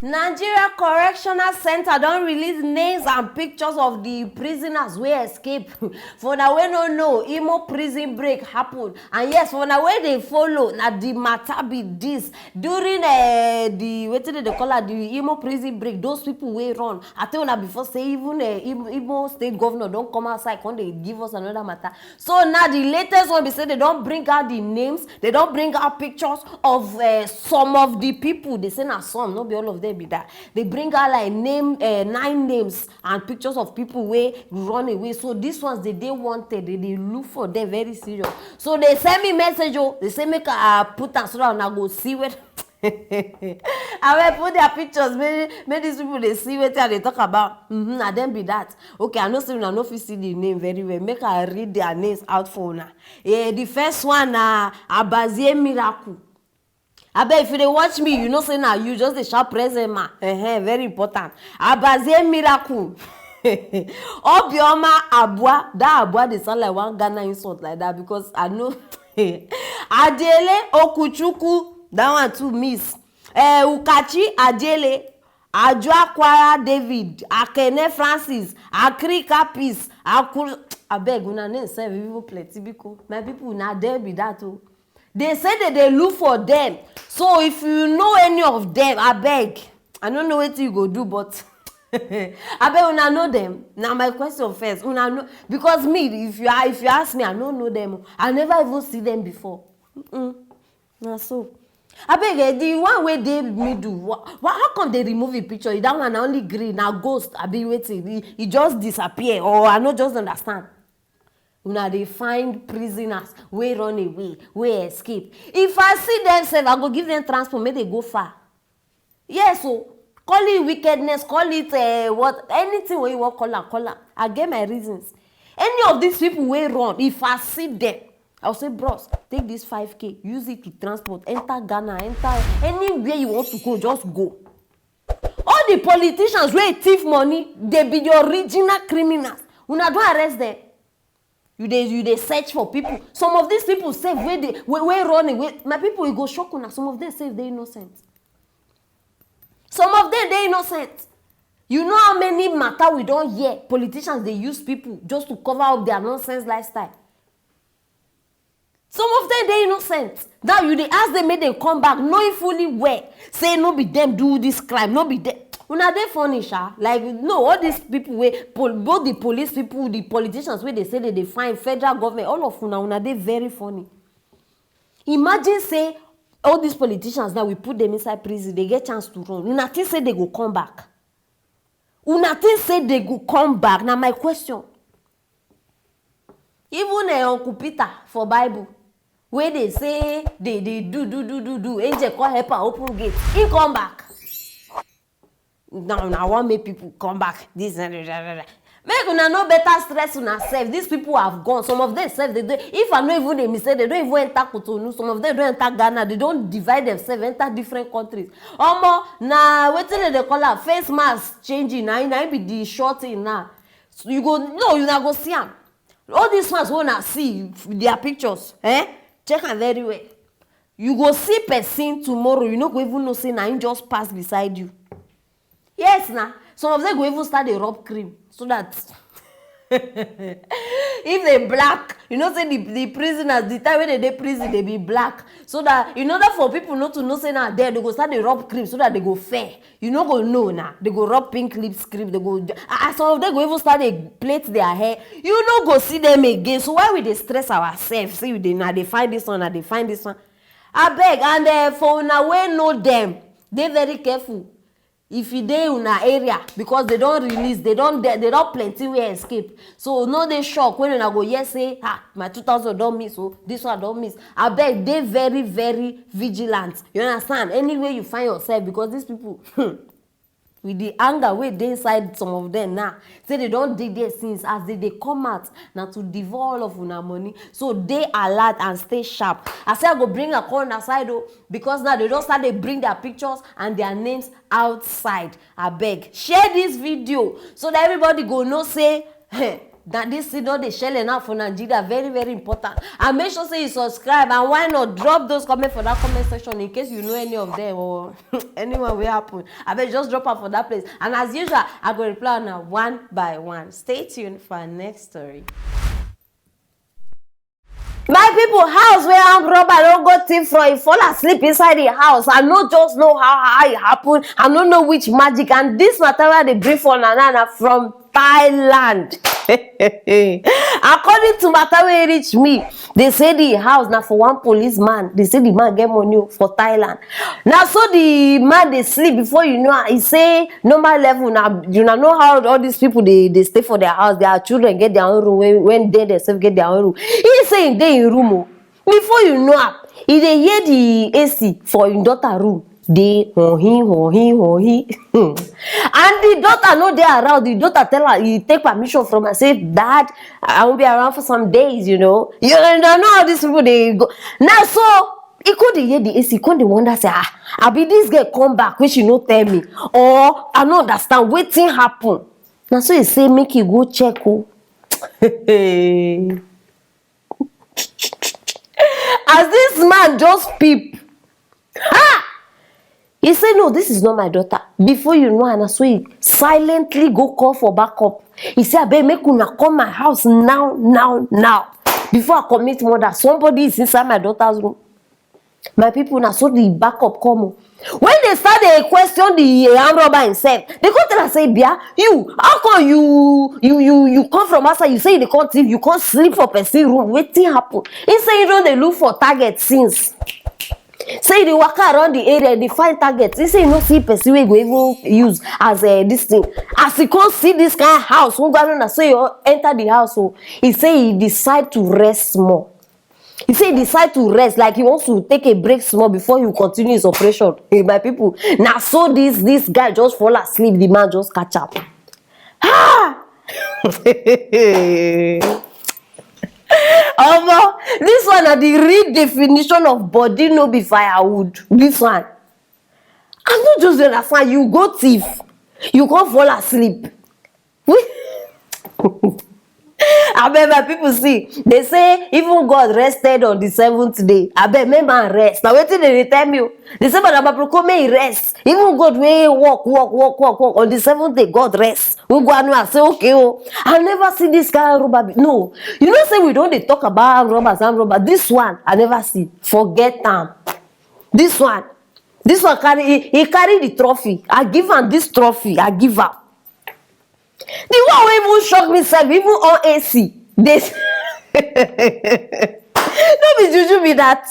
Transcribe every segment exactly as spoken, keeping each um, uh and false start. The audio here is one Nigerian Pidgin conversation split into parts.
Nigeria Correctional Center don release names and pictures of the prisoners wey escape. For una wey no know, Imo prison break happen, and yes, for una wey dey follow, na the matter be this. During uh, the wetin dem dey call am, the Imo prison break, those people wey run, I tell una before say even uh, Imo, Imo state governor don come outside come dey give us another matter. So now the latest one be say they don bring out the names, they don bring out pictures of uh, some of the people. They say na some, no be all of them be that. They bring out like name uh, nine names and pictures of people wey run away. So these ones they dey wanted, they dey look for them very serious. So they send me message, oh, they say make I uh, put am so that una go see where. I will put their pictures, make, make these people they see what they talk about. Mm-hmm, and then be that. Okay, I know say una no fit see the name very well. Make I read their names out for una. Yeah, the first one na Abazie Miracle. Abeg, if you dey watch me, you know say na you just dey shout present ma. Uh-huh, very important. Abazie Miracle. Obioma Abua. That Abua dey sound like one Ghana insult like that because I know. Adele Okuchukwu. That one too miss. Uh, Ukachi Adele. Ajuakwara David, Akene Francis, Akrika Peace, Akur. Abeg, una name sef even plenty biko. My people, na there be that o. They say that they look for them. So if you know any of them, abeg, I don't know what you go do, but abeg, una know them. Now my question first, una know, because me, if you are, if you ask me, I don't know them. I never even see them before. Mm-mm. Na so. Abeg, eh, the one wey dey middle, wha- wha- how come they remove the picture? That one na only green, na ghost, abi wetin? E e just disappear, or I no just understand. Una dey find prisoners wey run away, wey escape. If I see them sef, I go give them transport, make they go far. Yes o, call it wickedness, call it uh, what, anything wey you wan call am, call am. I get my reasons. Any of these people wey run, if I see them, I go say, bros, take this five k, use it to transport, enter Ghana, enter anywhere you want to go, just go. All the politicians wey thief money, they be the original criminals. Una don arrest them. You dey you dey search for people. Some of these people sef wey dey wey wey run away. My people, e go shock una. Some of them sef dey innocent. Some of them dey innocent. You know how many matter we don hear politicians dey use people just to cover up their nonsense lifestyle. Some of them dey innocent. Now you dey ask them make dem come back, knowing fully well say no be them do this crime, no be them. Una dey funny sha. Like, no, all these people wey pol both the police people, the politicians wey dey say dem dey find, federal government, all of una, una dey very funny. Imagine say all these politicians now, we put them inside prison, they get chance to run. Una think say they go come back? Una think say they go come back? Na my question. Even uh, Uncle Peter for Bible, wey dey say they dey do do do do do, angel come help am open gate, he come back. Now una wan make people come back, this na da da da da. Make una no better stress una sef. These people have gone. Some of them sef, they dey, if I no even dey mistake, they don even enter Cotonou. Some of them don enter Ghana. They don divide themselves, enter different countries. Omo, na wetin dem dey call am, face mask changing, na na be the short thing now. So you go, no, una go see am. All these ones wey una see their pictures, eh? Check am very well. You go see person tomorrow, you no go even know say na him just pass beside you. Yes na, some of them go even start dey rub cream so that if they black, you know say the the prisoners, the time wey they dey prison, they be black, so that in order for people not to know say na there, they go start dey rub cream so that they go fair. You no go know na, they go rub pink lips cream, they go ah, some of them go even start dey plait their hair. You no go see them again. So why we dey stress ourselves? Say we dey na dey find this one, na dey find this one. Abeg, and uh, for una wey know them, dey very careful if e dey una area, because they don release, they don they, they don plenty wey escape. So no dey shock when una go hear say, ah, my two thousand don miss, oh, this one don miss. Abeg, dey very very vigilant. You understand? Anywhere you find yourself, because these people with the anger wey dey inside some of them now, say they don dey there since, as they dey come out na to devour all of una money. So dey alert and stay sharp. I say I go bring am come una side o, because now they don start dey bring their pictures and their names outside. Abeg, share this video so that everybody go know say, eh, That this thing don dey shele now for Nigeria, very, very important. And make sure say you subscribe, and why not drop those comments for that comment section in case you know any of them or anyone wey happen. Abeg, just drop am for that place. And as usual, I go reply una one by one. Stay tuned for our next story. My people, house where armed robber don go thief from, he fall asleep inside the house. I no just know how, how it happen. I no know which magic. And this matter wey I dey bring for una now na from Thailand. According to matter wey reach me, they say the house na for one policeman. They say the man get money o for Thailand. Na so the man dey sleep, before you know am, he say normal level na, you na know how all these people dey dey stay for their house. Their children get their own room, when when they themselves get their own room. He say he dey in room o. Before you know am, he dey hear the A C for him daughter room dey hohi hohi hohi. And the daughter no dey around. The daughter tell her, he take permission from her, say, "Dad, I will be around for some days, you know." You know, know how these people dey go. Now so he come dey hear the A C, come dey wonder say, "Ah, abi this girl come back wey she no tell me, or I no understand wetin happen." Na so he say make he go check o. As this man just peep, ha! He say, "No, this is not my daughter." Before you know, na so he silently go call for backup. He say, "Abeg, make una come my house now, now, now. Before I commit murder, somebody is inside my daughter's room." My people, na so the backup come o. When they start dey question the armed robber himself, they come tell am say, "Bia, you, how come you you you you come from outside? You say you dey come thief, you come sleep for person room. Wetin happen?" He say he don dey look for target since. Say he dey waka around the area, dey find target. He say he no see person wey go even use as, eh, this thing. As he come see this kind house, who gonna say you enter the house o, he say he decide to rest small. He say he decide to rest, like he wants to take a break small before he continue his operation. Eh, my people, na so this this guy just fall asleep. The man just catch am. Ah! Omo, this one na the real definition of body no be firewood. This one, I no just dey understand. You go thief, you come fall asleep. Abeg, my people, see, they say even God rested on the seventh day. Abeg, make man rest. Na wetin they dey tell me o. They say Madam Aproko make he rest. Even God wey work, work, work, work, work, on the seventh day, God rest. We go and I say, "Okay o, I never see this kind of robber be-" No, you know say we don dey talk about armed robbers, armed robbers. This one, I never see. Forget am. This one, this one carry, he, he carry the trophy. I give am this trophy. I give am. The one wey even shock me sef, even on A C. They no be juju be that.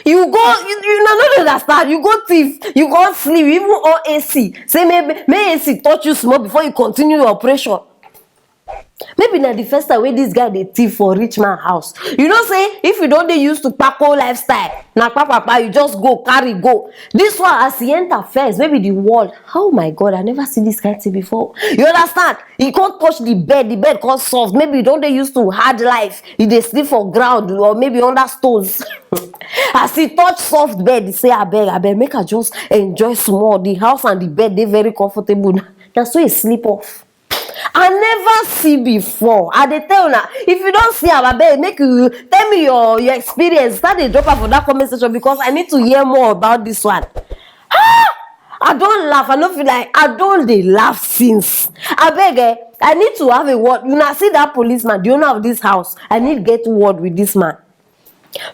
You go, you, you no, no dey understand. You go thief, you go sleep, even on A C. Say maybe may A C touch you small before you continue your operation. Maybe na the first time wey this guy dey thief for rich man house. You know say if you don dey used to kpako lifestyle, na kpakpakpa, you just go carry go. This one, as he enter first, maybe the wall. Oh my God, I never see this kind thing before. You understand? He come touch the bed, the bed come soft. Maybe you don dey used to hard life. You dey sleep for ground or maybe under stones. As he touch soft bed, he say, "Abeg, abeg, make I just enjoy small. The house and the bed dey very comfortable." Na so he sleep off. I never see before. I dey tell una, if you don see am, abeg, make you tell me your, your experience. Start dey drop am for that comment section because I need to hear more about this one. Ah! I don laugh. I no feel like I don dey laugh since. Abeg, eh, I need to have a word. Una see that policeman, the owner of this house. I need get word with this man.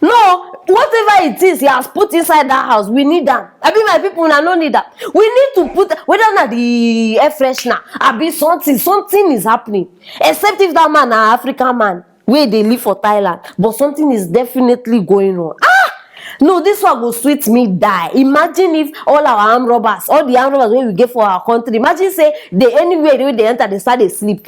No, whatever it is he has put inside that house, we need am. Abi, my people, una no need am. We need to put, whether na the air freshener, abi something, something is happening. Except if that man na African man wey dey live for Thailand, but something is definitely going on. Ah! No, this one go sweet me die. Imagine if all our armed robbers, all the armed robbers wey we get for our country, imagine say they, anywhere wey they enter, they start dey sleep.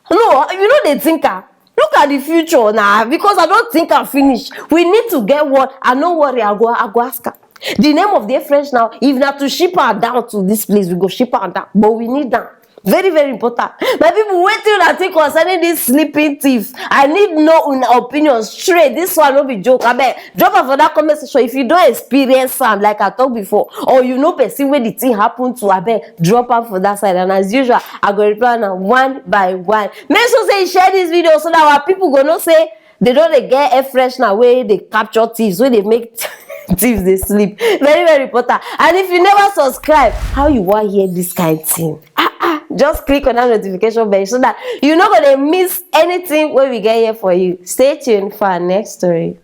No, you no dey think am. Look at the future now, because I don think am finish. We need to get one. I no worry, I go, I go ask am. The name of the French now, if na to ship am down to this place, we go ship am down. But we need am. Very, very important. My people, wetin una think concerning this sleeping thief? I need know una opinion straight. This one no be joke. Abeg, drop am for that comment section if you don experience am, like I talk before, or you know person wey the thing happen to. Abeg, drop am for that side, and as usual, I go reply una one by one. Make sure say you share this video so that our people go know say they don dey get air freshener wey dey capture thieves, wey dey make thieves dey sleep. Very, very important. And if you never subscribe, how you wan hear this kind thing? Ah, ah, just click on that notification bell so that you no go dey miss anything wey we get here for you. Stay tuned for our next story.